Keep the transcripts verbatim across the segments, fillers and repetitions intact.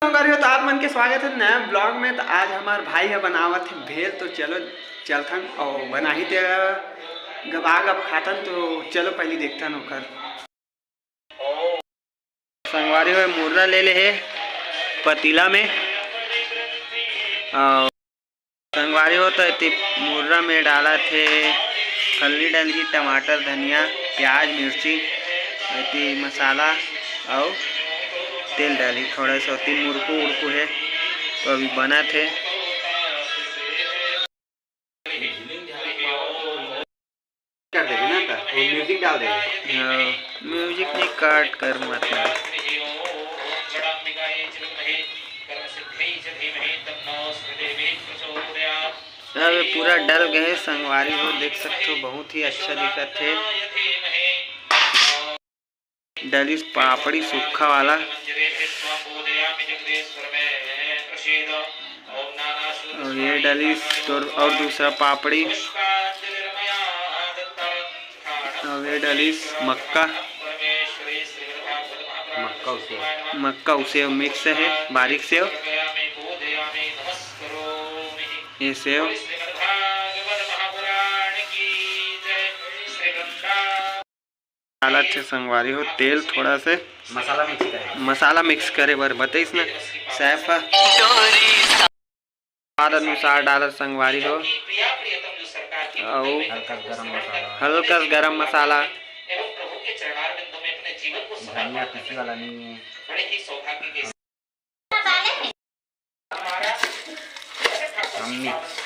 संगवारी हो, तो आप मन के स्वागत है नया ब्लॉग में। तो आज हमार भाई ह बनावत है भेल, तो चलो चलथन और बनाही ते गबा गब खाथन। तो चलो पहली देखथन ओकर। संगवारी हो, मुर्रा ले ले हे पतीला में। और संगवारी हो, तो एती मुर्रा में डालत हे फल्ली डलही, टमाटर, धनिया, प्याज, मिर्ची, एती मसाला अउ तेल डालही थोड़ा सा। ओती मुरकू उरकू हे, तो अभी बनत हे। कर देबे ना, त वो म्यूजिक डाल देबे। हाँ, म्यूजिक नहीं, काट कर मतलब। अब ये पूरा डल गए संगवारी हो, देख सकते हो, बहुत ही अच्छा दिखत है। डलिस पापड़ी सूखा वाला। और ये डलिस तोर और दूसरा पापड़ी। और ये डलिस मक्का। मक्का उसेव। मक्का उसेव मिक्स है, बारीक सेव। ये सेव। डालत हे संगवारी हो तेल थोड़ा से। मसाला मिक्स करे। मसाला मिक्स करे बर बतइस ना सैफ ह। स्वाद अनुसार डालत संगवारी हो। अउ हल्का गरम मसाला। हल्का गरम मसाला। धनिया किसी वाला नहीं है। हम मिक्स।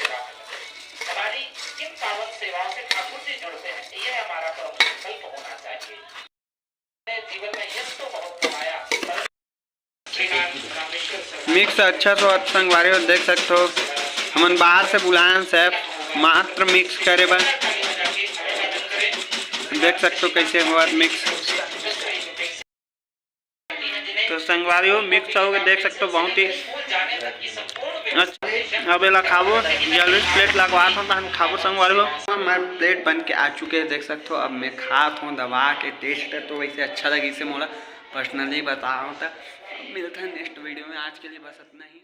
मिक्स अच्छा स्वाद संगवारी हो, देख सकते हो, हमन बाहर से बुलाए हैं सैफ मात्र मिक्स करे बर। देख सकते हो कैसे हुआ मिक्स। तो संगवारी हो, मिक्स हो गए, देख सकते हो, बहुत ही अच्छा। अब एला खाबो, जल्दी प्लेट लगवा थो, तहन खाबो संगवारी हो। हमारे प्लेट बन के आ चुके हैं, देख सकते हो। अब मैं खात हूँ दबा के, टेस्ट तो वैसे अच्छा लगी से मोला पर्सनली बताओ। तो मिलते हैं नेक्स्ट वीडियो में, आज के लिए बस इतना ही।